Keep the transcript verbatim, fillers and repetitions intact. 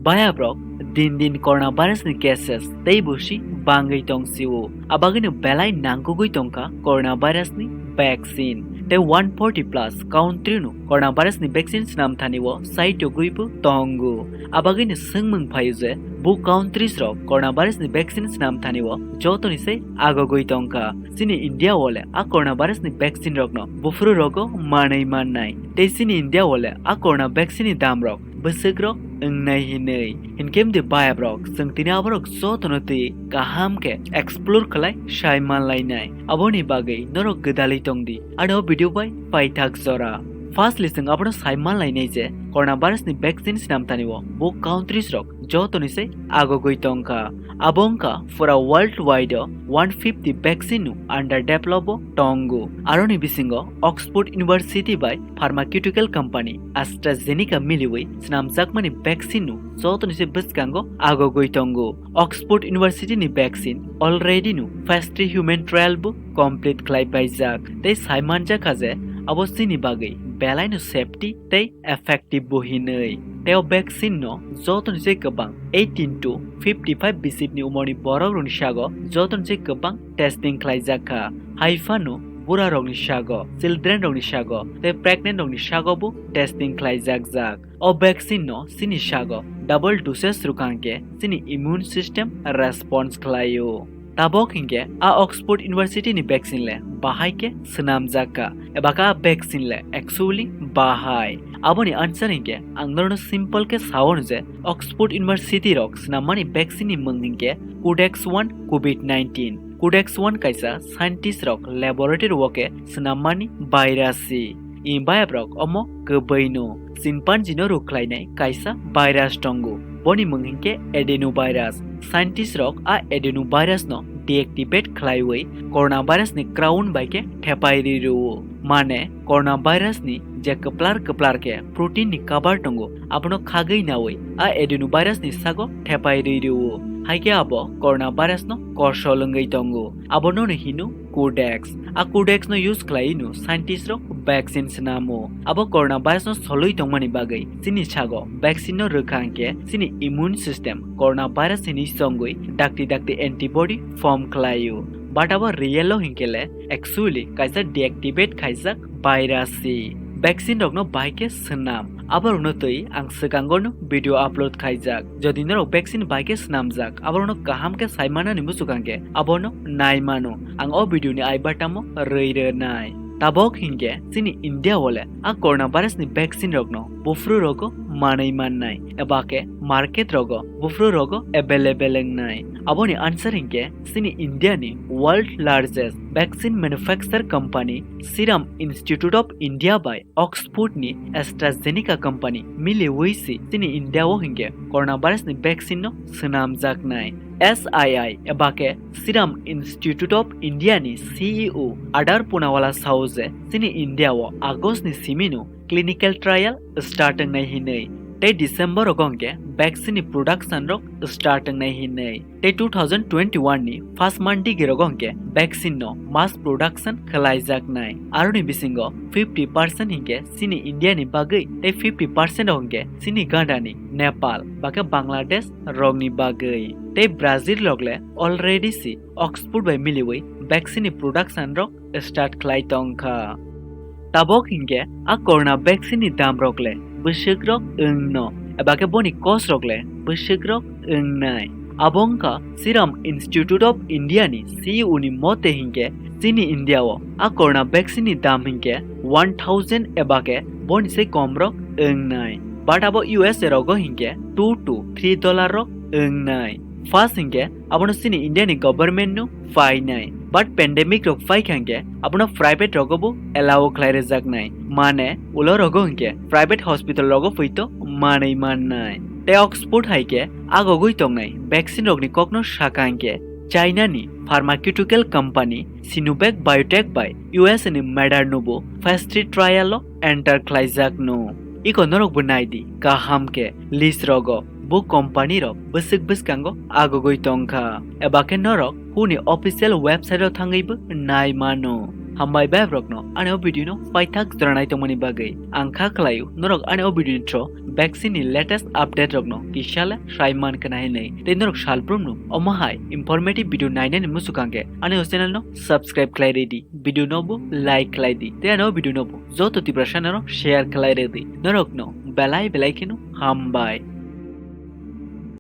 Bayabrok din din coronavirus ni cases tei busi bangwi tong sio. Abagwino belai nangkukwi tongkha coronavirus ni vaccine. Tei one forty plus country no coronavirus ni vaccine snam thani o saitogwi bo tongo. Abagwino swngmung phaio je bo countries rok coronavirus ni vaccine snam thani o jotoni se agogwi tongkha. Chini India o le a coronavirus ni vaccine rokno buphuru rogo manwi mannai. Tei chini India o le a corona vaccine ni dam rok bwswk rok wngnai hinwi. Hinkhe mdi bayap rok, chwng tini aborok jotono twi kaham khe explore khlai sai manlainai. Aboni bagwi norok gwdalwi tongdi. Ano video bai paithak jora. Firstly, chwng abono sai manlainai je coronavirus ni vaccine snam thani o bo countries rok jotoni se agogwi tongkha. Abo wngkha pura worldwide o one fifty vaccine no under develop o tongo. Aroni bisingo Oxford University bai pharmaceutical company AstraZeneca miliwi snamjakmani vaccine no jotoni se bwskango agogwi tongo. Oxford University ni vaccine already no phase three human trial bo complete khlai paijak. Tei sai manjakha je abo chini bagwi belai no safety tei effective bo hinwi. Tei o vaccine no jotoni se kwbang eighteen to fifty five bisip ni umor ni borok rokni sago jotoni se kwbang testing khlaijak kha. Hai phano bura rokni sago, children rokni sago tei pregnant rokni sago bo testing khlaijak jak. O vaccine no chini sago double doses rwkha hinkhe chini immune system response khlaio. Tabok hinkhe a Oxford University ni vaccine le bahai khe swnamjak kha, eba khe a vaccine le actually bahai. Aboni answer hinkhe ang norokno simple khe sao hwn je Oxford University rok swnammani vaccine ni mung hinkhe Codex one covid nineteen. Codex one kaisa scientist rok laboratory o khe swnammani virus si. I bayap rok omo kwbwi no. Chimpanzee no rwkhlainai kaisa virus tongo. Boni mung hinkhe adenovirus. Scientist rok a adenovirus no deactivate khlaiwi coronavirus ni crown bai khe thepai ri rwo. Mane coronavirus ni je kwplar kwplar khe protein ni cover tongo, abono khagwi nawi a adenovirus ni sago thepai ri rwo. Hai khe abo coronavirus no kosol wngwi tongo. Abono no hino Codex. A Codex no use khlai no scientist rok vaccine snamo. Abo coronavirus no solwi tongmani bagwi chini sago vaccine no rwkha hinkhe chini immune system coronavirus hini chongwi dakti dakti antibody form khlaio. But abo real o hinkhe le actually kaisa deactivate khaijak virus si. Vaccine rokno bahai khe swnam. Aborokno twi ang swkango no video upload khaijak. Jodi norok vaccine bahai khe swnamjak, aborokno kaham khe sai manani muchukang khe abono nai mano. Ang o video ni ai batamo rwi rwnai. Tabok hinkhe chini India o le a coronavirus ni vaccine rokno buphuru rogo manwi mannai, eba khe market rogo buphuru rogo available wngnai. Aboni answer hinkhe chini India ni world largest vaccine manufacture company Serum Institute of India bai Oxford ni AstraZeneca company miliwi si chini India o hinkhe coronavirus ni vaccine no swnamjaknai. S I I eba khe Serum Institute of India ni C E O Adar Poonawalla sao je chini India o August ni simi no clinical trial start wngnai hinwi, tei December rogo hinkhe vaccine ni production rok start wngnai hinwi. Tei two thousand twenty-one ni first month digi rogo hinkhe vaccine no mass production khlaijaknai. Aroni bisingo fifty percent hinkhe chini India ni bagwi tei fifty percent rok hinkhe chini ganda ni Nepal, bakhe Bangladesh rok ni bagwi. Tei Brazil rok le already si Oxford bai miliwi vaccine ni production rok start khlai tongkha. Tabok hinkhe a corona vaccine ni dam rok le bwswk rok wngno, eba khe boni cost rok le bwswk rok wngnai. Abo wngkha Serum Institute of India ni C E O ni mote hinkhe chini India o a corona vaccine ni dam hinkhe one thousand eba khe boni se kom rok wngnai. But abo U S A rogo hinkhe two to three dollar rok wngnai. First hinkhe abono chini India ni government no phainai. But pandemic rok phaikha hinkhe abono private rogo bo allow khlai rwjaknai. Mane ulo rogo hinkhe private hospital rogo phuito manwi mannai. Tei Oxford hai khe agogwi tongnai vaccine rokni kokno sakha hinkhe China ni pharmaceutical company Sinovac Biotech bai U S A ni Moderna no bo phase three trial o enter khlaijak no. Iko norok bo naidi kaham khe list rogo bo company rok bwswk bwskango agogwi tongkha. Eba khe norok huni official website o thangwi bo nai mano. Hambai beb rokno ani o video no paithak jora nai tongmani bagwi. Ang kha khlaio norok ani o video ni through vaccine ni latest update rokno kisale sai man khna hinwi. Tei norok salbrumno omo hai informative video nainani muchukangkhe ani o channel no subscribe khlai ridi, video no bo like khlai di, tei ani o video no bo joto Tiprasa no share khlai ridi. Norokno belai belai kheno hambai.